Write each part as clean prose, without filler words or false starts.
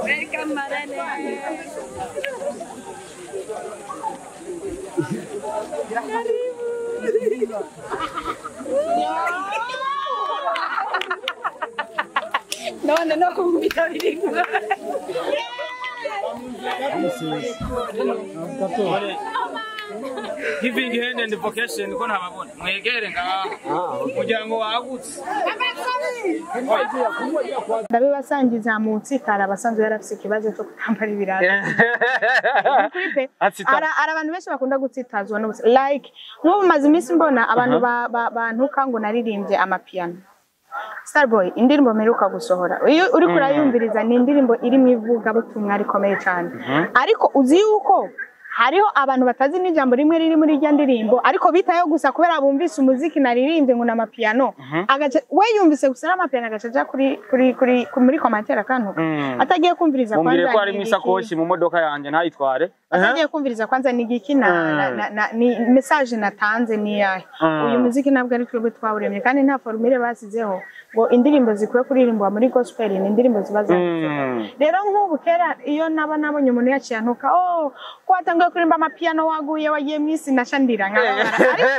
Welcome, Marene. No, no, no, Giving hand and vocation ko ntababona mwegere ngaha umuryango wagutse. Ndabibasangiza mu nsikara abasanzwe yarafise ikibazo cyo kutambara ibirato. Ara abantu benshi bakunda gutsitazwa no like nk'ubu maze iminsi mbona abantu bantuka ngo naririmbye amapiano. Starboy indirimbo mperuka gusohora iyo uri kurayumviriza ni indirimbo iri mu ivuga butumwa rikomeye cyane, ariko uzi yuko hariho abantu batazi n'ijambo rimwe riri muri irya ndirimbo ariko bitayo gusa kubera bumvise umuziki naririmbye ngo n'amapiano, agace we yumvise gusa n'amapiano agace aja kuri kuri kuri muri commentaire akantuka atagiye kumviriza kwanza. Mumbwire ko ari mu isakoshi mu modoka yanje ntayitware. Atagiye kumviriza kwanza ni igiki na ni message natanze ni yahe. Uyu muziki ntabwo ari twebwe twawuremye kandi nta formule basizeho ngo indirimbo zikwiye kuririmbwa muri gospel ni indirimbo ziba zanditse. Rero nk'ubu kera iyo naba nabonye umuntu yaciye antuka oh ko watangiye kuririmba amapiano waguye wagiye mwisi nashandira nkababara, ariko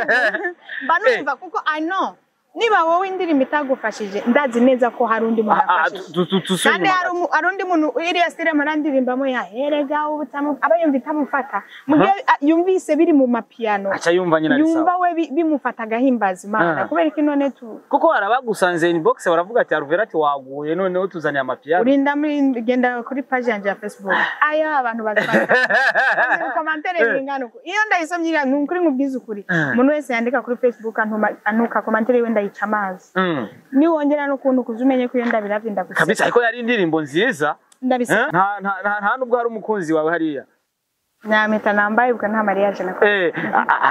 mba numva kuko I know niba wowe indirimbo itagufashije ndazi neza ko hari undi muntu afashije, kandi hari undi muntu iriya style marandirimbamo yaherega ubutamu aba yumva itamufata mu gihe yumvise biri mu mapiano aca yumva nyina ari sawa, yumva we bimufata agahimbaza Imana. Kubera iki none tu kuko harabagusanze inbox baravuga ati Alvera ati waguye noneho tuzaniye amapiano. Urinda muri genda kuri page yanje ya Facebook aya abantu bazifata commentaire bingana uko iyo ndayisomye iriya ni ukuri nkubwiza ukuri, umuntu wese yandika kuri Facebook antuka commentaire we ndayica amazi. Ni wongera no kuntu kuzumenye ko iyo ndabiravye ndaguseka kabisa, ariko yari indirimbo nziza ndabiseka. Nta nubwo hari umukunzi wawe hariya nyamita nambaye ubwo nta mariage nakoze.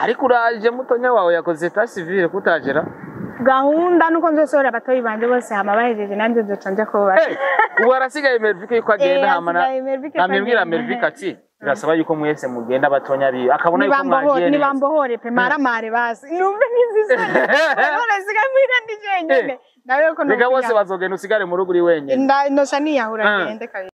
Ariko uraje mutonya wawe yakoze état civil kutajera gahunda nuko nzosohora abatoyi banje bose hama bahejeje nanje nzoca nja kubaka. Ubu arasigaye Mervike yuko agenda hama namwibwira Mervike ati birasaba yuko mwese mugenda batonya bi akabona yuko mwagiye nibambohore pe maramare basi numve nizisoni none sigaye mwira ndi jenyene nawe ko rega bose bazogenda usigare mu rugo uri wenyene ndosha niyahura ngende kabiri.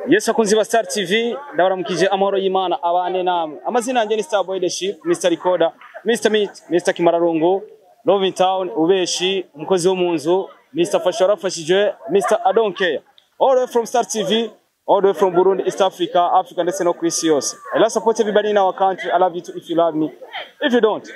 Yesu akunzi ba Star TV ndabaramukije amahoro y'Imana abane namwe. Amazina yanjye ni Star Boy The Ship, Mr Recorder, Mr Meat, Mr Kimararungu, Love in Town, Ubeshi, umukozi wo mu nzu, Mr Fasha warafashije, Mr I don't care. All the way from Star TV, all the way from Burundi, East Africa, Africa ndetse no ku isi yose. I love support everybody in our country. I love you too if you love me. If you don't,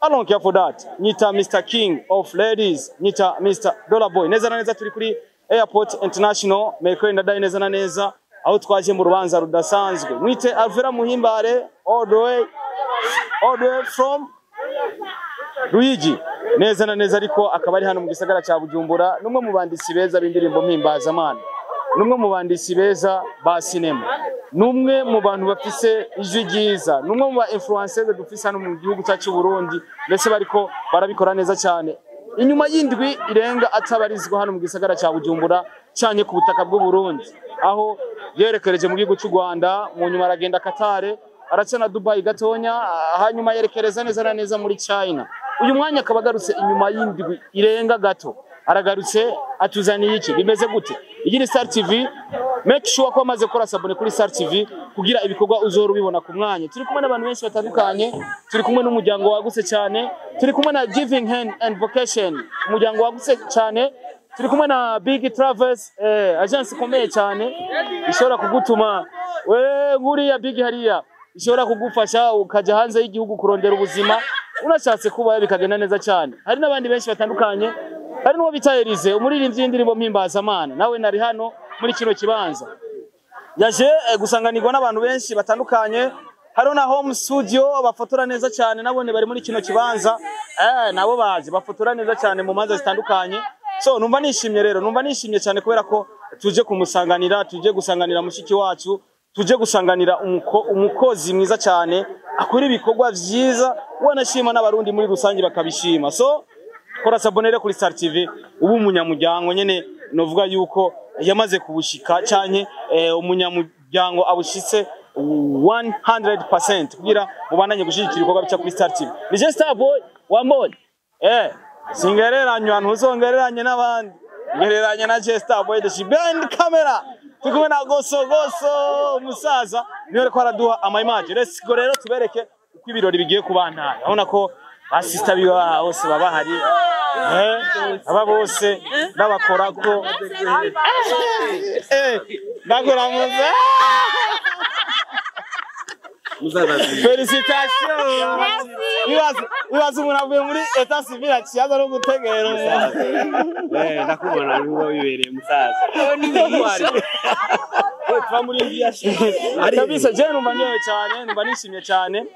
I don't care for that. Nita Mr King of Ladies, nita Mr Dollar Boy. Neza na neza turi kuri Airport International, Melchior Ndadaye neza na neza aho twaje mu rubanza rudasanzwe. Mwite Alvera Muhimbare all the way from Ruyigi. Neza na neza ariko akaba ari hano mu gisagara ca Bujumbura, numwe mu banditsi beza b'indirimbo mpimbazamana, numwe mu banditsi beza ba cinema, numwe mu bantu bafise ijwi ryiza, numwe mu ba influencers dufise hano mu gihugu cyacu Burundi, ndetse bariko barabikora neza cyane. Inyuma y'indwi irenga atabarizwa hano mu gisagara ca Bujumbura cyanye ku butaka bw'u Burundi, aho yerekereje mu gihugu cy'u Rwanda, mu nyuma aragenda Qatar, araca na Dubai gatonya, hanyuma yerekereza neza na neza muri China. Uyu mwanya akaba agarutse inyuma y'indwi irenga gato, aragarutse atuzaniye iki? Bimeze gute? Iyi ni Star TV, Make sure ko amaze gukora s'abonner kuri Star TV kugira ibikorwa uzora ubibona ku mwanya. Turi kumwe n'abantu benshi batandukanye, turi kumwe n'umuryango wagutse cyane, turi kumwe na Giving Hand and Vocation, umuryango wagutse cyane, turi kumwe na Big Travels, agence ikomeye cyane ishobora kugutuma we nguriya Big hariya, ishobora kugufasha ukaja hanze y'igihugu kurondera ubuzima unashatse kubayo bikagenda neza cyane. Hari n'abandi benshi batandukanye, hari n'uwo bita Elise, umuririmbyi w'indirimbo mpimbazamana, nawe nari hano muri kino kibanza yaje gusanganirwa n'abantu benshi batandukanye. Hariho na Home Studio bafotora neza cyane, nabone bari muri kino kibanza, nabo baje bafotora neza cyane mu manza zitandukanye. So numva nishimye rero, numva nishimye cyane kubera ko tuje kumusanganira, tuje gusanganira mushiki wacu, tuje gusanganira umukozi mwiza cyane akora ibikorwa vyiza, wanashima n'abarundi muri rusange bakabishima. So kora s'abonner kuri Star TV, ubu umunyamuryango nyene novuga yuko yamaze kubushika canke umunyamuryango abushitse 100% kugira mubandanye gushigikira ibikorwa bica kuri Star TV. Ni je Star Boy wambonye, singereranywa, ntuzongereranye n'abandi, ngereranye na je Star Boy the behind camera. Turi kumwe na Goso Goso umusaza niwe ariko araduha ama image. Let's go rero tubereke uko ibirori bigiye kubantara. Urabona ko asista biba bose baba bahari, aba bose n'abakora ko ndakuramuza. Félicitations. Ibaze umuntu avuye muri état civil aciyaza no gutegera umuntu. Ndakubona uba wibereye musaza. Kabisa je numva nyoye cyane, numva nishimye cyane.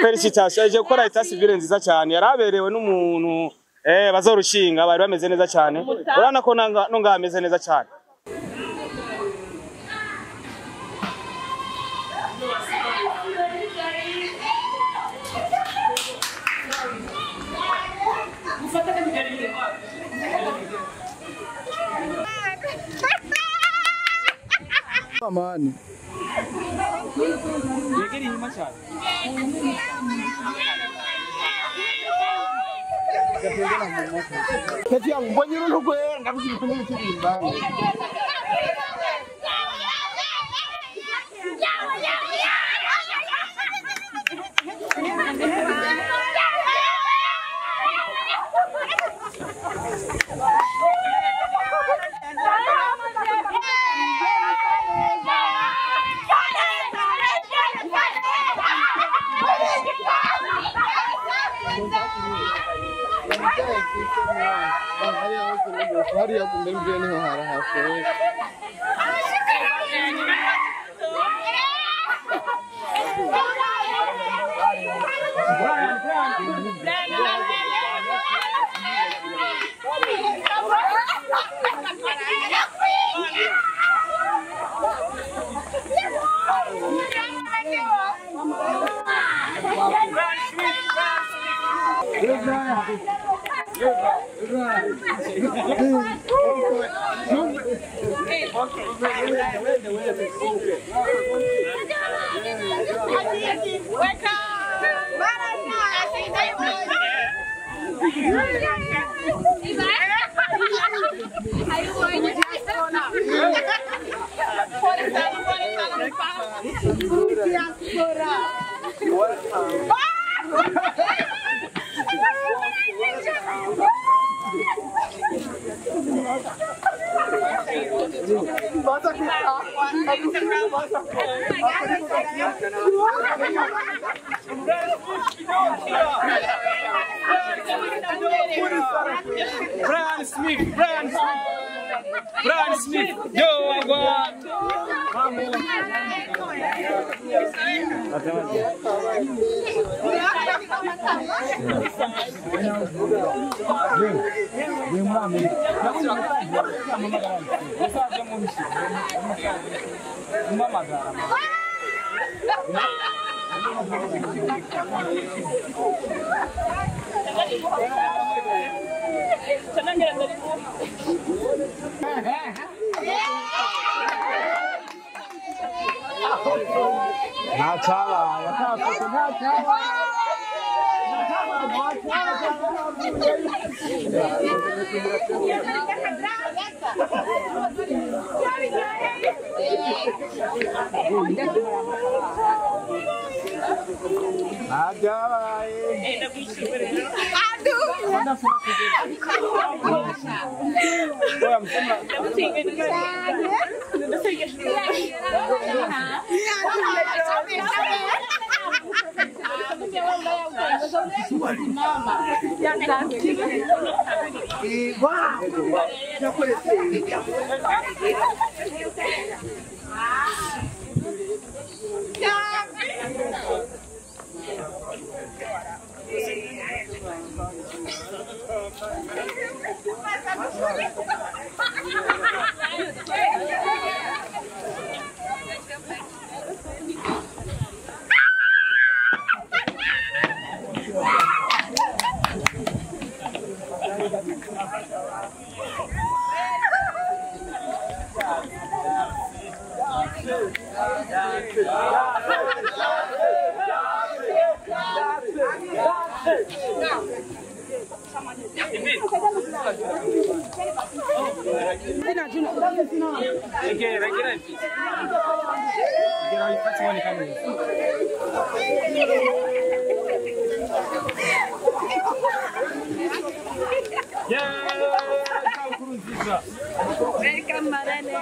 Félicitations. Aje gukora état civil nziza cyane, yaraberewe n'umuntu bazorushinga, bari bameze neza cyane. Urabona ko nonga ameze neza cyane. Amani. Yegeri inyuma cyane. Kati yangu mbonye urugo ndavuga ibintu by'ibimba. Hariya mbere mbere niho harahashoye. Brian Smith, Brian Smith, Brian Smith, yo, agora. Welcome, Marene.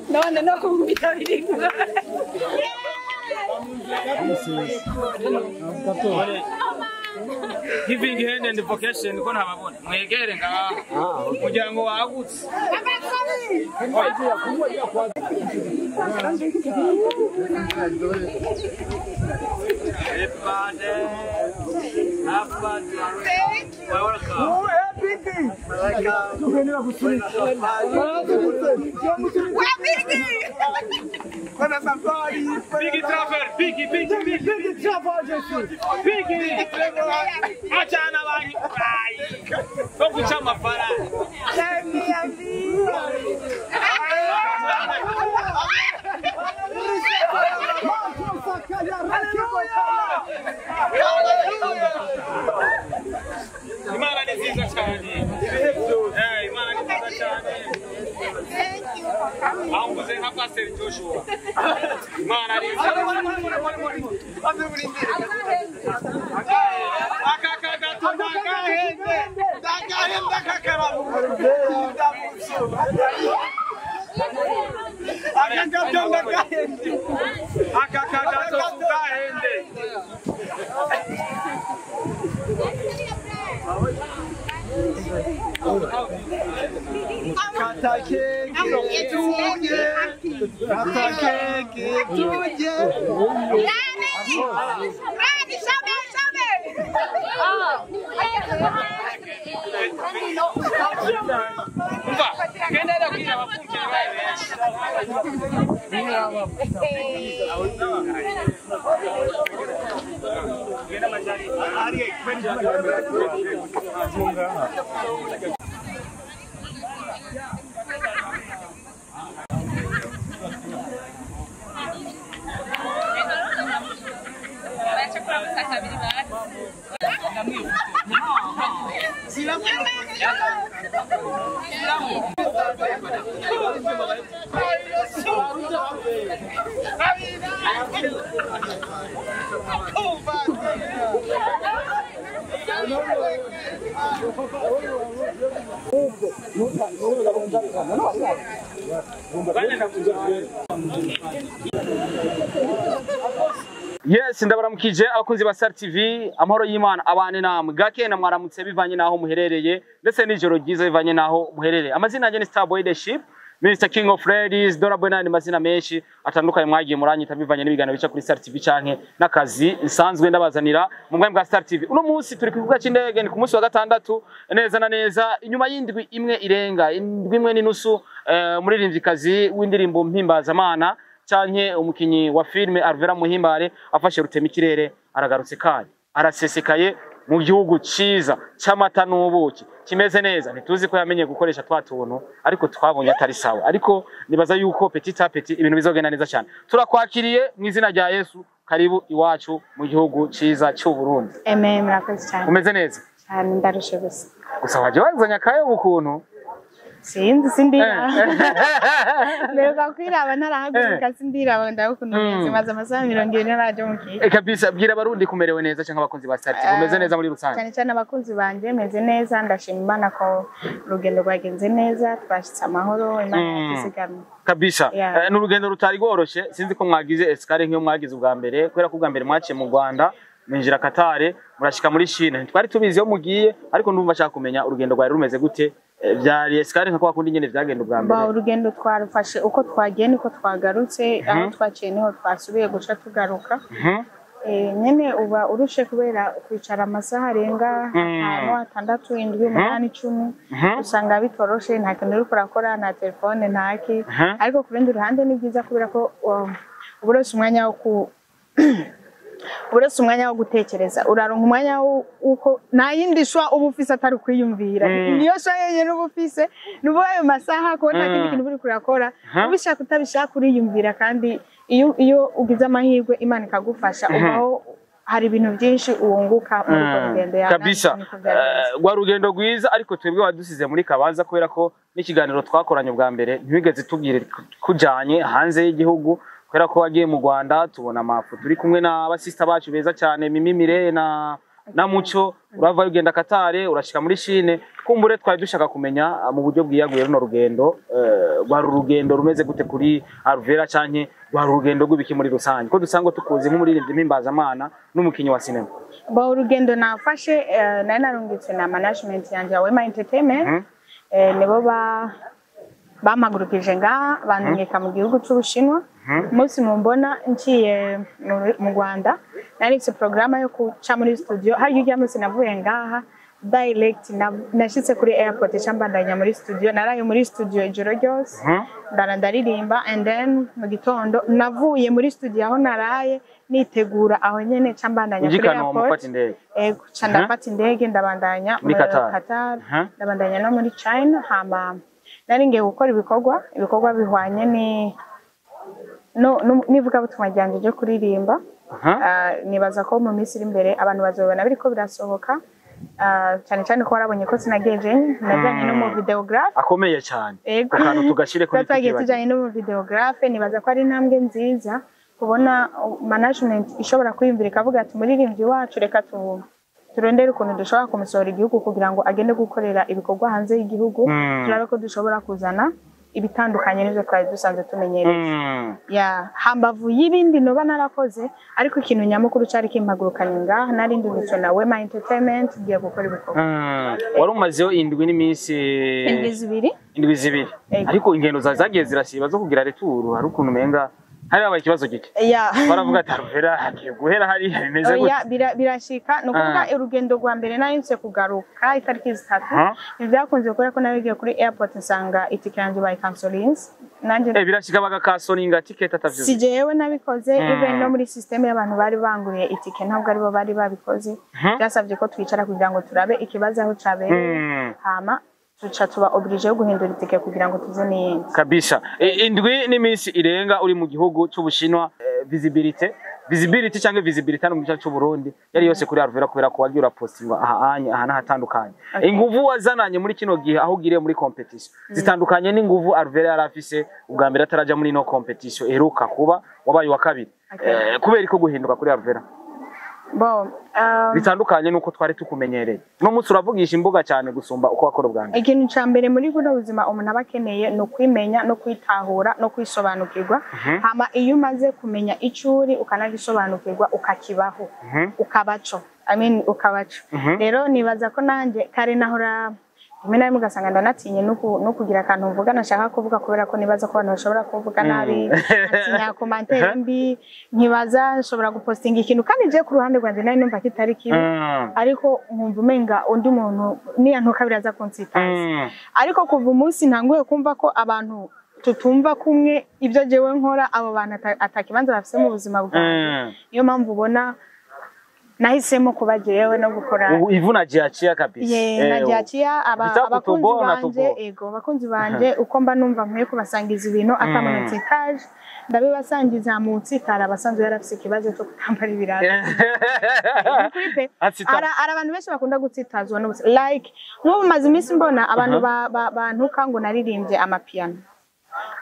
None no kumvita biringo. Giving hand and vocation ko ntababona mwegere ngaha umuryango wagutse. Biggie Travel, Biggie, Biggie, Biggie, Biggie Travel, Biggie. Achana bani, tokucha amafaranga. Imana ni nziza cyane. Imana ni nziza cyane. Aho nka Pastor Joshua. Imana ni nziza. Yes, ndabaramukije abakunzi ba Star TV, amahoro y'Imana abane namwe. Gake na mwaramutse bivanye naho muherereye, ndetse n'ijoro ryiza bivanye naho muherereye. Amazina yanjye ni Star Boy The Ship, Mr King of Ladies, Dora Boy n'andi mazina menshi atandukanye mwagiye muranyita bivanye n'ibiganiro bica kuri Star TV canke n'akazi nsanzwe ndabazanira mu mwanya bwa Star TV. Uno munsi turi ku kibuga c'indege, ni ku munsi wa gatandatu neza na neza inyuma y'indwi imwe irenga, indwi imwe n'inusu, umuririmvyikazi w'indirimbo mpimbazamana canke umukinyi wa filme Alvera Muhimbare afashe rutema ikirere, aragarutse kandi arasesekaye Mu gihugu ciza c'amata n'ubuki kimeze neza. Ntituzi ko yamenye gukoresha twa tuntu, ariko twabonye atari sawa, ariko nibaza yuko petit à petit ibintu bizogenda neza cyane. Turakwakiriye mu izina rya Yesu, karibu iwacu mu gihugu ciza cy'u Burundi. Amen, murakoze cyane. Umeze neza? Cyane, ndarushe gusa. Gusa waje wazanye akayo ukuntu. Sinzi, sindiraba. Mperuka kwiraba ntarahaguruka, sindiraba ndabukunda meze. Maze amasaha 20 naraje mu kigo. Kabisa, bwira abarundi kumerewe neza cyangwa abakunzi ba Star TV, umeze neza muri rusange? Cyane cyane abakunzi banje, meze neza, ndashima Imana ko urugendo rwagenze neza, twashitse amahoro, Imana yatuzigamye. Kabisa. Yeah. Ni urugendo rutari rworoshe. Sinzi ko mwagize escale nk'iyo mwagize ubwa mbere, kubera ko ubwa mbere mwaciye mu Rwanda, mwinjira Qatar, murashika muri Chine. Ntitwari tubizi iyo mugiye, ariko ndumva nshaka kumenya urugendo rwari rumeze gute. Byari escale nka kwa kundi nyene vyagenda ubwa Ba, mbere? urugendo twarufashe uko twagiye niko twagarutse, aho twaciye niho twasubiye guca tugaruka. Nyene uba urushe kubera kwicara amasaha arenga 5, 6, 7, 8, 10. Usanga bitoroshe, nta kintu uriko urakora, nta telefone, nta ki. Ariko ku rundi ruhande ni byiza kubera ko uba uronse umwanya wo ku uba uronse umwanya wo gutekereza, uraronka umwanya wuko nta yindi choix uba ufise atari ukwiyumvira. Niyo choix yenyene uba ufise, ni ubu ayo masaha ko nta kindi kintu uba uriko urakora. Ubishaka utabishaka uriyumvira, kandi iyo ugize amahirwe Imana ikagufasha, ubaho hari ibintu byinshi wunguka muri urwo rugendo yawe. Kabisa. Niko byagenze. Rwa rugendo rwiza, ariko twebwe wadusize muri kabaza, kubera ko n'ikiganiro twakoranye ubwa mbere ntiwigeze tubwire kujanye hanze y'igihugu, kubera ko wagiye mu Rwanda tubona amafoto turi kumwe n'abasista bacu beza cyane, Mimi Mire na Muco. Urava ugenda Qatar, urashika muri Chine. Kumbure twari dushaka kumenya mu buryo bwiyaguye runo rugendo, rwari urugendo rumeze gute kuri Alvera, canke rwari urugendo rw'ibiki muri rusange, ko dusanzwe tukuzi nk'umuririmbyi mpimbazamana n'umukinyi wa sinema? Ba, urugendo nafashe, nari narungitswe na management yanjye ya Wema Entertainment. Nibo ba bampagurukije ngaha, bandungika mu gihugu c'Ubushinwa. Umunsi mumbona nciye mu Rwanda, nari mfise porogaramu yo guca muri studio harya. Urya munsi navuye ngaha direct, nashitse kuri airport ca mbandanya muri studio. Naraye muri studio ijoro ryose, ndara ndaririmba, and then mu gitondo navuye muri studio aho naraye nitegura, aho nyene ca mbandanya kuri Ujya i Kanombe airport. ufata indege? Ego, ca ndafata indege, ndabandanya Muri Qatar. Qatar, ndabandanya no muri China. Hama nari ngiye gukora ibikorwa bihwanye ni no n'ivugabutumwa ryanje ryo kuririmba. Nibaza ko mu minsi iri imbere abantu bazobona biriko birasohoka. Cyane cyane ko warabonye ko sinagiye jenyine, najyanye no mu videographe. Akomeye cyane. Ego. Ku kantu tugashire kuri Tuba twagiye tukibagiwe. tujyanye no mu videographe. Nibaza ko ari intambwe nziza kubona management ishobora kwiyumvira ikavuga ati muririmbyi wacu reka turondere ukuntu dushobora kumusohora igihugu kugira ngo agende gukorera ibikorwa hanze y'igihugu, turabe ko dushobora kuzana ibitandukanye n'ibyo twari dusanzwe tumenyereye. Ya, hambavu y'ibindi noba narakoze, ariko ikintu nyamukuru cari kimpagurukanye ngaha, nari ndungitswe na Wema Entertainment, ngiye gukora ibikorwa. Wari umazeho indwi n'iminsi? Indwi 2. Indwi 2. Ego. Ariko ingendo zawe zagiye zirasiba zo kugira retour, hari ukuntu umenga hari habaye ikibazo gike. Ya. Baravuga ati Alvera hagiye guhera hariya, bimeze Oya, gute? Birashika, ni ukuvuga urugendo rwa mbere nari nse kugaruka itariki 3, ntibyakunze kubera ko naragiye kuri airport nsanga itike yanjye bayikansolinze nanjye. Birashika bagakasoninga ticket atavyuze? Si jewe nabikoze. Even no muri system y'abantu bari banguriye itike ntabwo aribo bari babikoze. Byasabye ko twicara kugira ngo turabe ikibazo aho cabereye, hama tuca tuba obligé yo guhindura itike kugira ngo tuze n'iyindi. Kabisa. Indwi n'iminsi irenga uri mu gihugu c'Ubushinwa, visibility cyangwa visibility hano mu gihugu c'u Burundi yari yose kuri Alvera, kubera ko wagiye urapostingwa aha anye aha n'ahatandukanye. Inguvu wazananye muri kino gihe aho ugiriye muri competition zitandukanye n'inguvu Alvera yari afise ubwa mbere ataraja muri no competition iheruka kuba, wabaye wa kabiri? Kubera ko guhinduka kuri Alvera Bo, bitandukanye n'uko twari tukumenyereye, uno munsi uravugisha imbuga cyane gusumba uko wakora ubwa mbere. Ikintu ca mbere muri buno buzima umuntu aba akeneye ni ukwimenya no kwitahura no kwisobanukirwa. Hama iyo umaze kumenya ico uri, ukanagisobanukirwa, ukakibaho, ukabaco, I mean, ukabaco. Rero nibaza ko nanjye kare nahora rimwe na rimwe ugasanga ndanatinye no kugira akantu mvuga nashaka kuvuga, kubera ko nibaza ko abantu bashobora kuvuga nabi, nkatinya commentaire mbi, nkibaza nshobora gupostinga ikintu kandi je ku ruhande rwanjye nari numva kitari kibi, ariko nkumva umenga undi muntu niyantuka biraza kunsitaza. Ariko kuva umunsi ntanguye kumva ko abantu tutumva kumwe ibyo jewe nkora, abo bantu atakibanza bafise mu buzima bwanjye. Niyo mpamvu ubona Nahisemo kuba jewe no gukora. Ivu najiachia kabisa. Ye, najiachia abakunzi banje, ego abakunzi banje uko mba numva nkwiye kubasangiza ibintu atamanutse itaje ndabibasangiza mu nsikara abasanzwe yarafise ikibazo cyo kutambara ibirato. Ara abantu benshi bakunda gutsitazwa no like nk'ubu maze iminsi mbona abantu bantuka ngo naririmbye amapiano.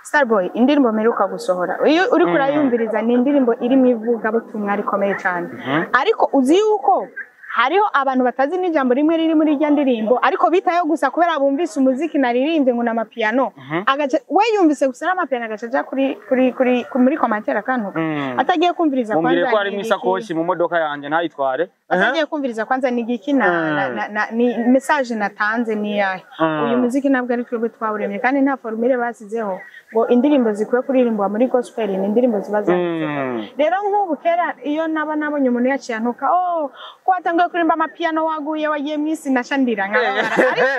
Starboy indirimbo mperuka gusohora iyo uri kurayumviriza ni indirimbo iri mu ivugabutumwa rikomeye cyane, ariko uzi yuko hariho abantu batazi n'ijambo rimwe riri muri irya ndirimbo ariko bitayo gusa kubera bumvise umuziki naririmbye ngo n'amapiano, agace we yumvise gusa n'amapiano agace aja kuri kuri kuri muri commentaire akantuka atagiye kumviriza kwanza. Mumbwire ko ari mu isakoshi mu modoka yanje ntayitware. Atagiye kumviriza kwanza ni igiki na ni message natanze ni yahe. Uyu muziki ntabwo ari twebwe twawuremye kandi nta formule basizeho ngo indirimbo zikwiye kuririmbwa muri gospel ni indirimbo ziba zanditse. Rero nk'ubu kera iyo naba nabonye umuntu yaciye antuka, oh ko watangiye kuririmba amapiano waguye wagiye mwisi nashandira nkababara, ariko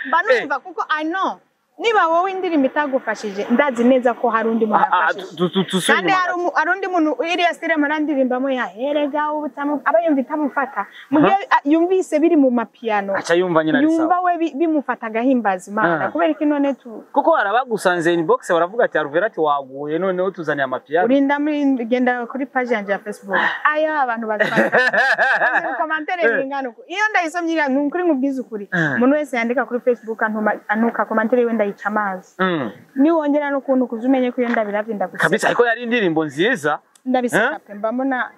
mba numva kuko I know niba wowe indirimbo itagufashije ndazi neza ko hari undi muntu afashije, kandi hari undi muntu iriya style marandirimbamo yaherega ubutamu aba yumva itamufata mu gihe yumvise biri mu mapiano aca yumva nyina ari sawa, yumva we bimufata agahimbaza Imana. Kubera iki none tu kuko harabagusanze inbox baravuga ati Alvera ati waguye noneho tuzaniye amapiano. Urinda muri genda kuri page yanje ya Facebook aya abantu bazifata commentaire bingana uko iyo ndayisomye iriya nukuri nkubwiza ukuri, umuntu wese yandika kuri Facebook antuka commentaire we ndayica amazi. Niwongera n'ukuntu kuzumenye ko iyo ndabiravye ndaguseka kabisa, ariko yari indirimbo nziza ndabiseka pe mbamona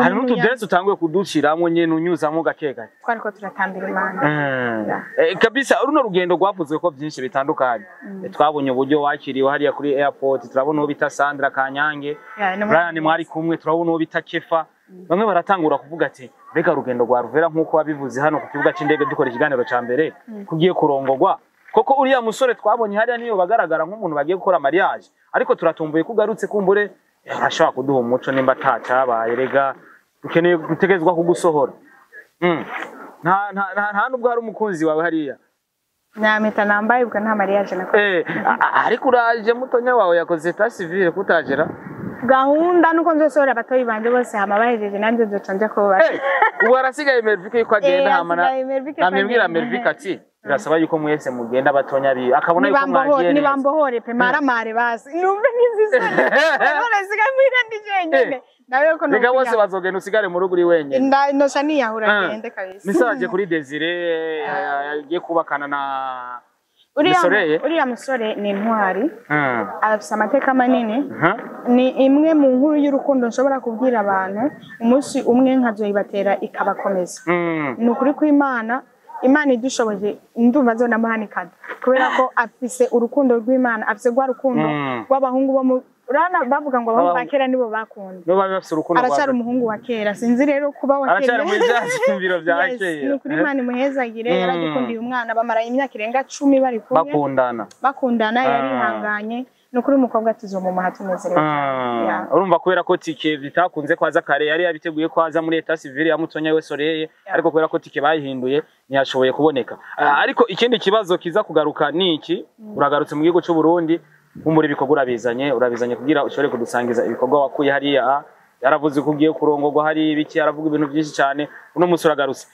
hari n'utudense utanguye kudushiramo nyene unyuzamo gake gake twariko turatambira Imana. Kabisa runo rugendo rwavuzwe ko byinshi bitandukanye. Twabonye uburyo wakiriwe hariya kuri airport, turabona uwo bita Sandra Kanyange, Brian mwari kumwe, turabona uwo bita Kefa. Bamwe baratangura kuvuga ati mbega rugendo rwa Alvera nkuko wabivuze hano ku kibuga c'indege dukora ikiganiro ca mbere kugiye kurongogwa koko uriya musore twabonye hariya niyo bagaragara nk'umuntu bagiye gukora mariage, ariko turatumbuye kugarutse kumbure arashobora kuduha umuco nimba atacabaye, rega dukeneye gutegezwa kugusohora. Nta nubwo hari umukunzi wawe hariya nta nambaye ubwo nta mariage nakoze. Ariko uraje mutonya wawe yakoze état civil kutajera gahunda nuko nzosohora abatoyi banje bose hama bahejeje nanjye nzoca nja kubaka. Ubu arasigaye Melvike yuko agenda hama namubwira Melvike ati birasaba yuko mwese mugenda batonya bi akabona yuko mwagiye neza nibambohore pe maramare basi numve nk'izisoni none sigaye muhira ndi jenyine nawe ko rega bose bazogenda usigare mu rugo uri wenyine ndosha niyahura ngende kabisa. Misaje kuri Desire yagiye kubakana na uriya musore ni intwari, afise amateka manini, ni imwe mu nkuru y'urukundo nshobora kubwira abantu umunsi umwe nkazoyibatera ikabakomeza. Ni ukuri kw'Imana, Imana idushoboje ndumva azonamuhanikana kubera ko afise urukundo rw'Imana, afise rwa rukundo rw'abahungu bo mu urana bavuga ngo abahungu ba kera nibo bakunda, aracyari umuhungu wa kera, sinzi rero kuba wa kera aracyari muri bya byumviro bya kera. Ni ukuri Imana imuhezagire, yaradukundiye umwana bamara imyaka irenga 10 bari kumwe bakundana, yarihanganye. Ni ukuri umukobwa tuzomumuha tunezerewe. Urumva kubera ko tike bitakunze kwaza kare, yari yabiteguye kwaza muri état civil ya mutonya we Soreye, ariko kubera ko tike bayihinduye ntiyashoboye kuboneka. Ariko ikindi kibazo kiza kugaruka ni iki, uragarutse mu gihugu cy'u Burundi kumbura ibikorwa urabizanye kugira ushobore kudusangiza ibikorwa wakuye hariya. Yaravuze ko ugiye kurongorwa hari ibiki, aravuga ibintu byinshi cyane, uno munsi uragarutse.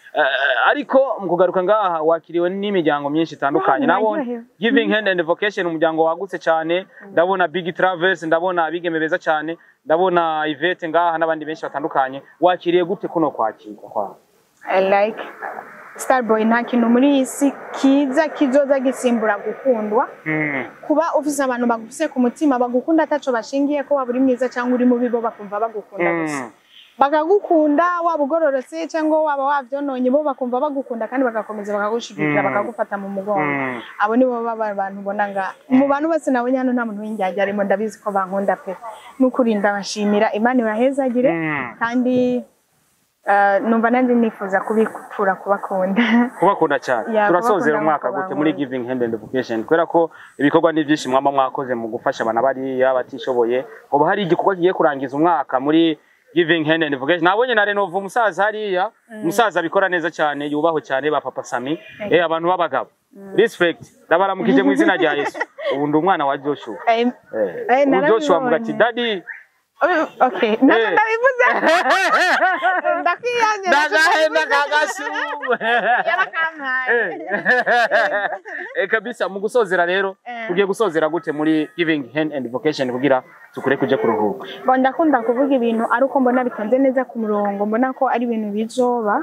Ariko mu kugaruka ngaha wakiriwe n'imiryango myinshi itandukanye. Nabonye Giving Hand and Vocation, umuryango wagutse cyane, ndabona Big Travels, ndabona abigeme beza cyane, ndabona Yvette ngaha n'abandi benshi batandukanye. Wakiriye gute kuno kwakirwa kwawe? I like Starboy, nta kintu muri iyi si kiza kizoza gisimbura gukundwa. Kuba ufise abantu bagufise ku mutima bagukunda ataco bashingiye ko waba uri mwiza cyangwa uri mubi, bo bakumva bagukunda gusa, bakagukunda waba ugororotse cyangwa waba wavyononye, bo bakumva bagukunda kandi bagakomeza bakagushigikira bakagufata mu mugongo. Abo nibo baba abantu ubona nga mu bantu bose nabonye hano nta muntu w'indyarya arimo, ndabizi ko bankunda pe, n'ukuri ndabashimira, Imana ibahezagire kandi numva nanjye nifuza kubikura kubakunda kubakunda cyane. Turasozera umwaka gute muri Giving Hand and Vocation, kubera ko ibikorwa ni byinshi mwama mwakoze mu gufasha abana bariya batishoboye, ubu hari igikorwa kigiye kurangiza umwaka muri Giving Hand and Vocation. Nabonye na Renova umusaza hariya, umusaza abikora neza cyane, yubahwe cyane ba Papa Sami, abantu b'abagabo respect, ndabaramukije mu izina rya Yesu. Ubu ndi umwana wa Joshua. Joshua avuga ati daddy Okay, ntabwo ndabivuze, ndakwiyanye. Ndagahenda kagashugwe. Yarakampaye. Eh, kabisa. Mu gusozera rero, tugiye gusozera gute muri Giving Hand and Vocation kugira tukure kuja kuruhuka? Bon, ndakunda kuvuga ibintu ari uko mbona bitonze neza ku murongo, mbona ko ari ibintu bizoba.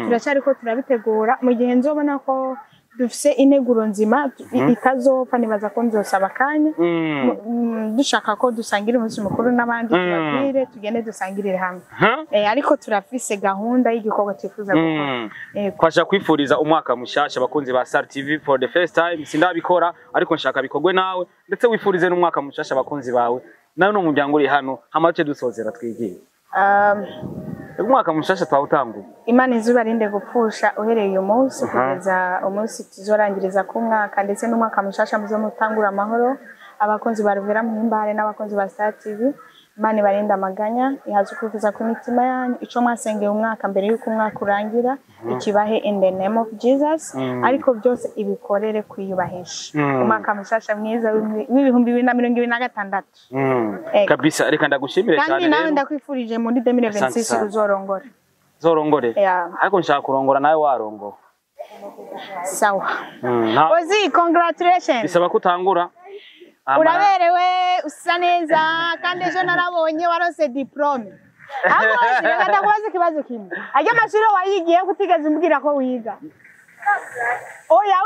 Turacyariko turabitegura. Mu gihe nzobona ko dufise integuro nzima itazopfa, nibaza ko nzosaba akanya. Dushaka ko dusangira umunsi mukuru n'abandi, tubabwire tugende dusangirire hamwe. Huh? Ariko turafise gahunda y'igikorwa twifuza gukora. Yego. Twashaka kwifuriza umwaka mushasha abakunzi ba Star TV for the first time. Sindabikora, ariko nshaka bikorwe nawe, ndetse wifurize n'umwaka mushasha abakunzi bawe nawe n'umuryango uri hano, hama duce dusozera twigiye. Umwaka mushasha twawutanguye. Imana izubarinde gupfusha uhereye uyu munsi kugeza umunsi tuzorangiriza ku mwaka, ndetse n'umwaka mushasha muzomutangura amahoro. Abakunzi ba Ruvera Muhimbare n'abakunzi ba Star TV, Imana ibarinde amaganya, ihaze ukwifuza kw'imitima yanyu. Ico mwasengeye umwaka mbere y'uko umwaka urangira ikibahe, in the name of Jesus. Ariko byose ibikorere kwiyubahisha. Umwaka mushasha mwiza w'2026. Ego. Kabisa, reka ndagushimire Kandi cyane nawe rero. ndakwifurije muri 2026 Asante sana. uzorongora. Zorongore. Yeah. Ariko nshaka kurongora nawe warongora. Sawa. Nta Ozi, congratulations. Bisaba ko utangura. Uraberewe, usa neza, kandi ejo narabonye warose diplôme. Ahubwo Ozi, reka ndakubaza ikibazo kimwe. Ajya amashuri wayigiye kutigeze umbwira ko wiga? Oya,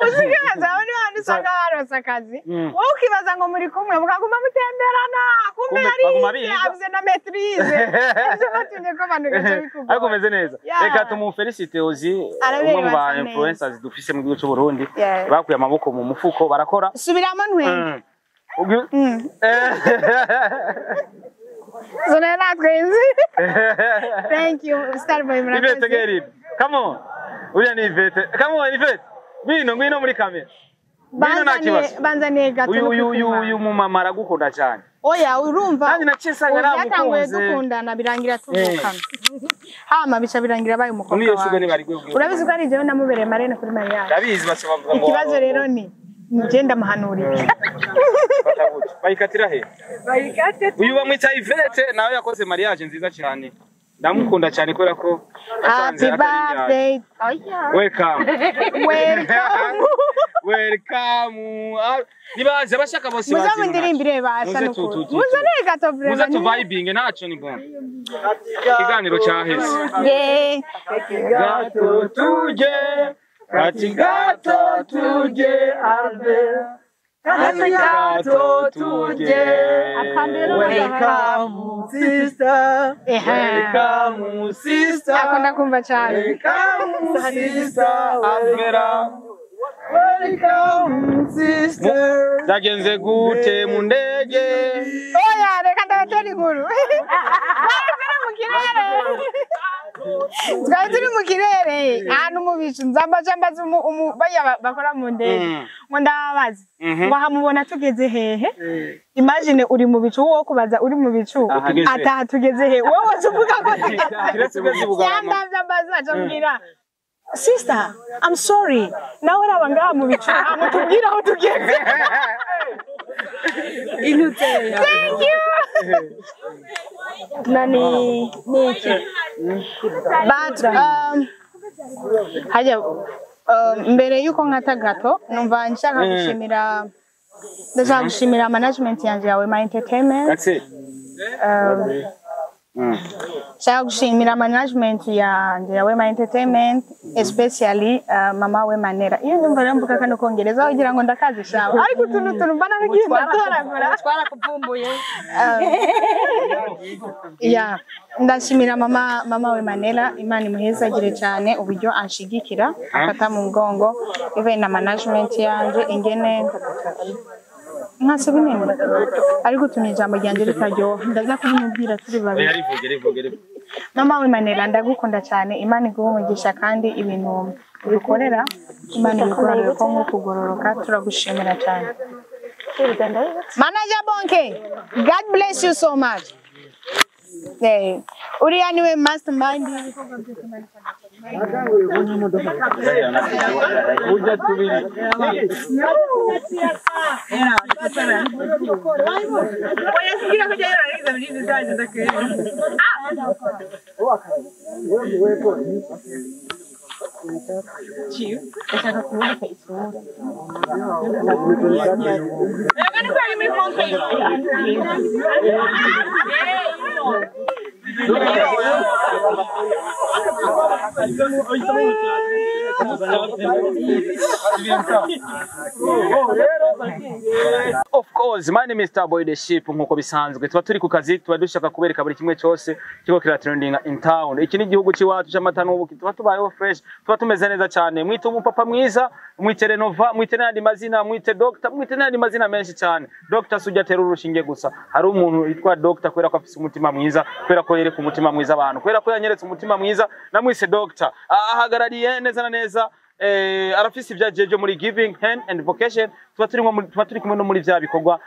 uzi ikibazo, abo ni bantu usanga barose akazi, wowe ukibaza ngo muri kumwe, mukaguma mutemberana, kumbe Kumbe baguma yarize, biga. afise na maîtrise. Ivyo batumye ko abantu gace bikugora. Ariko umeze neza. Reka tumufelicite Ozi, Araberewe, umwe mu ba asa neza. influencers dufise mu gihugu cy'u Burundi, bakuye amaboko mu mufuko barakora. Subiramo ntwenge. Zona natwenze. Thank you, Starboy, Ivete murakoze. Geri, come on. Uriya ni Ivete. Come on, Ivete. Ngwino, ngwino muri kamera. Ngwino, nta kibazo. Banzaniye gato. Uyu uyu uyu no uyu mumama aragukunda cyane. Oya, urumva. Nanjye naciye nsanga Ubu byatanguye namukunze. dukundana, birangira tuvukana. Hama bica birangira abaye umukobwa Muri iyo shuga wanje. ntibari gwebwe. Urabizi ko ari jewe namubereye marraine kuri mariage. Ndabizi, baca bavuga ngo Ikibazo rero ni nje ndamuhanurira. Batabuze. Bayikatira he? Bayikate. Uyu bamwita Ivete, nawe yakoze mariage nziza cyane. Ndamukunda cyane kubera ko Happy nasanze atari indyarya. birthday. Oya. Welcome. Welcome. Welcome. Ah, nibaze abashaka bose Muze baze. mundirimbire basha Muze nukuri. Muze ne gato Muze vraiment. tuvibinge, ntacyo ni bon. Ikiganiro cyaheze. Yeah. Gato tuje, ati gato tuje, Albe. Ati gato tuje. Welcome, sister. Eha. Welcome, sister. Akunda kumva cyane. Welcome, sister. Alvera. Welcome, sister. Byagenze gute mu ndege? Oya, reka ndabatera inkuru. Twari turi mu kirere. Twari turi mu kirere. Ahantu mu bicu nzambaje mbaza bariya bakora mu ndege. Ngo ndababaza. Ngo aha mubona tugeze hehe? Imagine uri mu bicu, wowe kubaza uri mu bicu. Aha tugeze. Ataha tugeze he? Wowe waza uvuga ko tugeze. Kiretse ugeze i Bugarama. Yandavye ambaza, aca ambwira, "Sister, I'm sorry. Nawe raba ngaha mu bicu, amutubwira aho tugeze." Inuteye. Thank you. Nani niki? But hajya mbere yuko nkata gato, numva nshaka gushimira, ndashaka gushimira management yanje yawe My Entertainment. That's it. Nshaka gushimira management yanje yawe My Entertainment, especially mama we Manera. Iyo ndumva rero mvuga kano kongereza ugira ngo ndakazi shawa, ariko utuntu tuntu mba naragiye ndatoragura. Twarakuvumbuye. Yeah. Ndashimira mama we Manela, Imana imuhezagire cyane uburyo anshigikira, afata mu mugongo, even na management yanje ingene nkase binini, ariko utuntu ijambo ryanjye ritaryoha ndaza kubimubwira turi babiri. Oya, rivuge, rivuge, rivuge. Mama we Manela, ndagukunda cyane, Imana iguhe umugisha, kandi ibintu udukorera Imana ibiguharire ko nko kugororoka, turagushimira cyane. Manager Bonke, God bless you so much. Uriya niwe mastermind y'ibikorwa byose Imana ikora. Ujya tubiri. Of course, my name is Starboy the Ship. Nkuko bisanzwe tuba turi ku kazi, tuba dushaka kubereka buri kimwe cyose kiko kira trending in town. Iki ni igihugu c'iwacu c'amata n'ubuki, tuba tubayeho fresh, tuba tumeze neza cyane. Mwite umupapa mwiza, mwite Renova, mwite n'andi mazina, mwite Doctor, mwite n'andi mazina menshi cyane. Doctor sujya atera urushinge gusa, hari umuntu yitwa Doctor kubera ko afise umutima mwiza, kubera ko yereka umutima mwiza abantu, kubera ko yanyeretse umutima mwiza, namwise Doctor. Ahagarariye neza na neza, arafise ibyajeje muri Giving Hand and Vocation. Tuba turi kumwe no muri vya bikorwa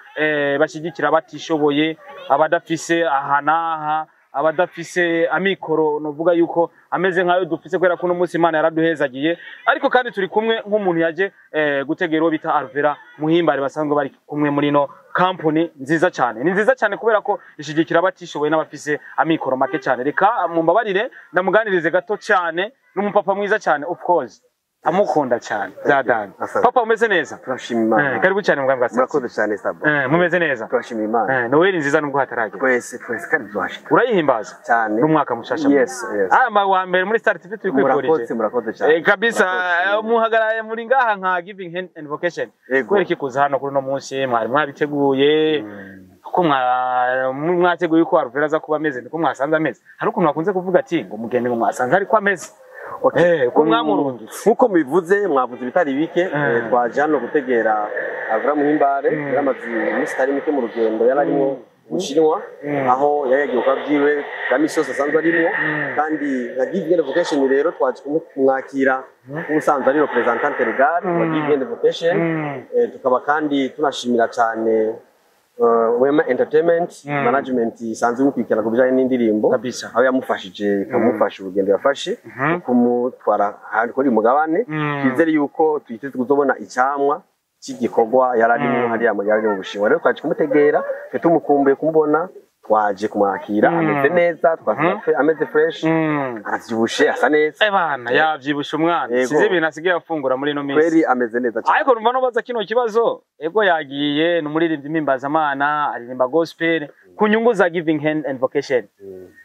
bashyigikira abatishoboye, abadafise aha n'aha, abadafise amikoro, novuga yuko ameze nkayo dufise, kubera ko uno munsi Imana yaraduhezagiye. Ariko kandi turi kumwe nk'umuntu yaje gutegera uwo bita Alvera Muhimbare, basanzwe bari kumwe muri no company nziza cyane. Ni nziza cyane kubera ko ishigikira abatishoboye n'abafise amikoro make cyane. Reka mumbabarire ndamuganirize gato cyane, n'umupapa mwiza cyane, of course amukunda cyane byadanye. Asante. Papa, umeze neza? Turashima Imana. Karibu cyane mugambwe wa Murakoze cyane, Sabo. Mumeze neza? Turashima Imana. Noel nziza nubwo hataragera. Twese twese kandi tuzashika. Urayihimbaza? Cyane. N'umwaka mushasha. Yes. Ah, ma wa mbere muri Star TV turi Murakoze, kwifurije. murakoze cyane. Kabisa. Murakoze. Muhagarare muri ngaha nka Giving Hand and Vocation. Yego. Kubera iki kuza hano kuri uno munsi? Mwari mwabiteguye ko mwateguye ko Alvera aza kuba ameze niko mwasanze ameze? Hari ukuntu bakunze kuvuga ati ngo mugende ngo mwasanze ariko ameze. Okay. Ko mwamurungitse. Nkuko mubivuze, mwavuze ibitari bike. Twaje hano gutegera Avra Muhimbare. Yaramaze iminsi itari mike mu rugendo yari arimo mu Bushinwa, aho yari yagiye gukora byiwe bwa misi yose asanzwe arimo. Kandi nka Giving and Vocation rero twaje kumwakira nk'ubusanzwe ari représentante légal wa Giving and Vocation. Tukaba kandi tunashimira cyane Wema Entertainment Management isanzwe imukurikirana ku bijyanye n'indirimbo, Kabisa. aho yamufashije, ikamufasha urugendo yafashe kumutwara ahandi kuri uyu mugabane. Twizere yuko twiteze kuzobona icyamwa cy'igikorwa yari arimo hariya yari ari mu Bushinwa. Rero twaje kumutegera, twe tumukumbuye kumubona, twaje kumwakira. Ameze neza, twasanze ameze fresh, aravyibushe, asa neza. Bana yavyibushe umwana. Yego. Sinzi ibintu asigaye afungura muri ino minsi. Kweri ameze neza cyane. Ariko numva nubaza kino kibazo, ego yagiye ni umuririmbyi mpimbazamana, aririmba gospel. Ku nyungu za Giving Hand and Vocation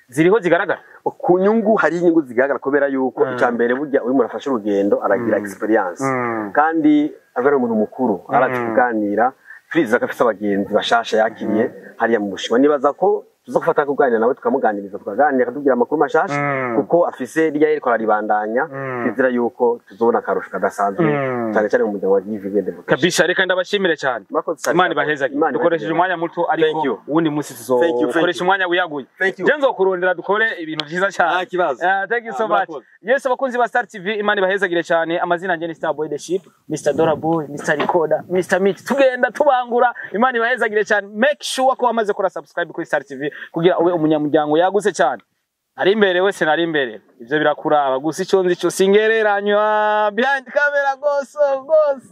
ziriho zigaragara? Ku nyungu, hari inyungu zigaragara, kubera yuko icya mbere burya uyu muntu afashe urugendo aragira experience, kandi aba ari umuntu mukuru, arazi kuganira. Turiza ko afise abagenzi bashasha yakiriye hariya mu Bushinwa. Nibaza ko tuza gufata kuganira nawe, tukamuganiriza, tukaganira akatubwira amakuru mashasha, kuko afise rya yeriko araribandanya. Twizera yuko tuzobona akarusho kadasanzwe, cyane cyane mu muryango wa Giving and Vocation. Kabisa, reka ndabashimire cyane. Murakoze cyane. Imana ibahezage. Imana Dukoresheje ibahezagire. umwanya muto, ariko Thank you. uwundi munsi Thank you, thank tuzokoresha you. umwanya wiyaguye. Thank you. Je nzokurondera dukore ibintu vyiza cyane. Nta kibazo. Thank you so Ah, much. murakoze. Yes, abakunzi ba Star TV, Imana ibahezagire cyane. Amazina yanjye ni Star Boy the Ship, Mr Dora Boy, Mr Recorder, Mr Meat. Tugenda tubangura. Imana ibahezagire cyane. Make sure ko wamaze kora subscribe kuri Star TV kugira ube umunyamuryango yagutse cyane. Ari imbere wese nari imbere. Ivyo birakuraba. Gusa icyo nzi cyo singereranywa. Behind camera goso gose.